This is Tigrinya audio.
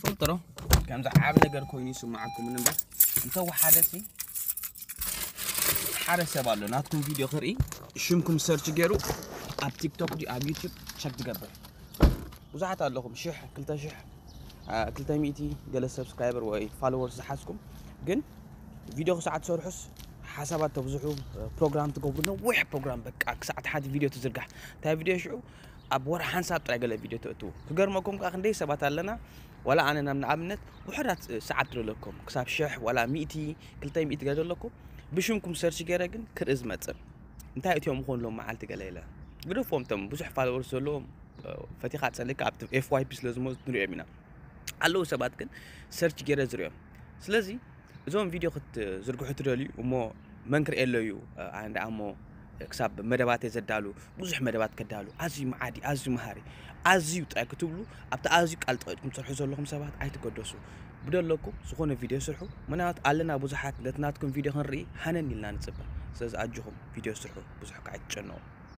ትፈልጥሮ ከምዚ ዓብ ነገር ኮይኑ ይስምዓኩም እምበር እንተ ወሓደ ሲ ሓደ ሰብ ኣሎ ናትኩም ቪድዮ ክርኢ ሽምኩም ሰርች ገይሩ ኣብ ቲክቶክ ድዩ ኣብ ዩቲዩብ ቸክ ትገብር። ብዙሓት ኣለኹም ሽሕ ክልተ ሽሕ ክልተ ሚእቲ ገለ ሰብስክራይበር ወይ ፋሎወርስ ዝሓዝኩም ግን ቪድዮ ክሳዕ ትሰርሑስ ሓሳባት ተብዝሑ፣ ፕሮግራም ትገብሩ፣ ነዊሕ ፕሮግራም በቃ ክሳዕ ትሓት ቪድዮ ትዝርጋሕ። እንታይ ቪድዮ ሽዑ ኣብ ወርሒ ሓንሳብ ጥራይ ገለ ቪድዮ ተእትዉ። ክገርመኩም ከዓ ክንደይ ሰባት ኣለና ዋላ ኣነ ናብ ንኣብነት ውሕዳት ሰዓት ትደለኩም ክሳብ ሽሕ ዋላ ሚእቲ ክልተ ሚእቲ ገለ ዘለኩም ብሽምኩም ሰርች ገይረ ግን ክርኢ ዝመፅእ እንታይ እትዮም ምኾኑ ሎም መዓልቲ ገለ ኢለ ግደፎም። እቶም ብዙሕ ፋሎወርስ ዘለዎም ፈቲኻ ፀሊካ ኣብቲ ኤፍዋይፒ ስለ ዝመፁ ንሪኦም ኢና። ኣለዉ ሰባት ግን ሰርች ገይረ ዝሪኦም። ስለዚ እዞም ቪድዮ ክትዝርግሑ ትደልዩ እሞ መን ክርእየሎ እዩ ኣነ ደኣ እሞ ክሳብ መደባተይ ዘዳሉ ብዙሕ መደባት ከዳሉ ኣዝዩ መዓዲ ኣዝዩ መሃሪ ኣዝዩ ጥራይ ክትብሉ ኣብቲ ኣዝዩ ቃል ጠቂጥኩም ትሰርሑ ዘለኹም ሰባት ኣይትገደሱ። ብደለኩም ዝኾነ ቪድዮ ስርሑ። ምናልባት ኣለና ብዙሓት ነቲ ናትኩም ቪድዮ ክንርኢ ሃነን ኢልና ንፅበ። ስለዚ ኣጆኹም ቪድዮ ስርሑ፣ ብዙሕ ከዓ ኣይትጨነቑ።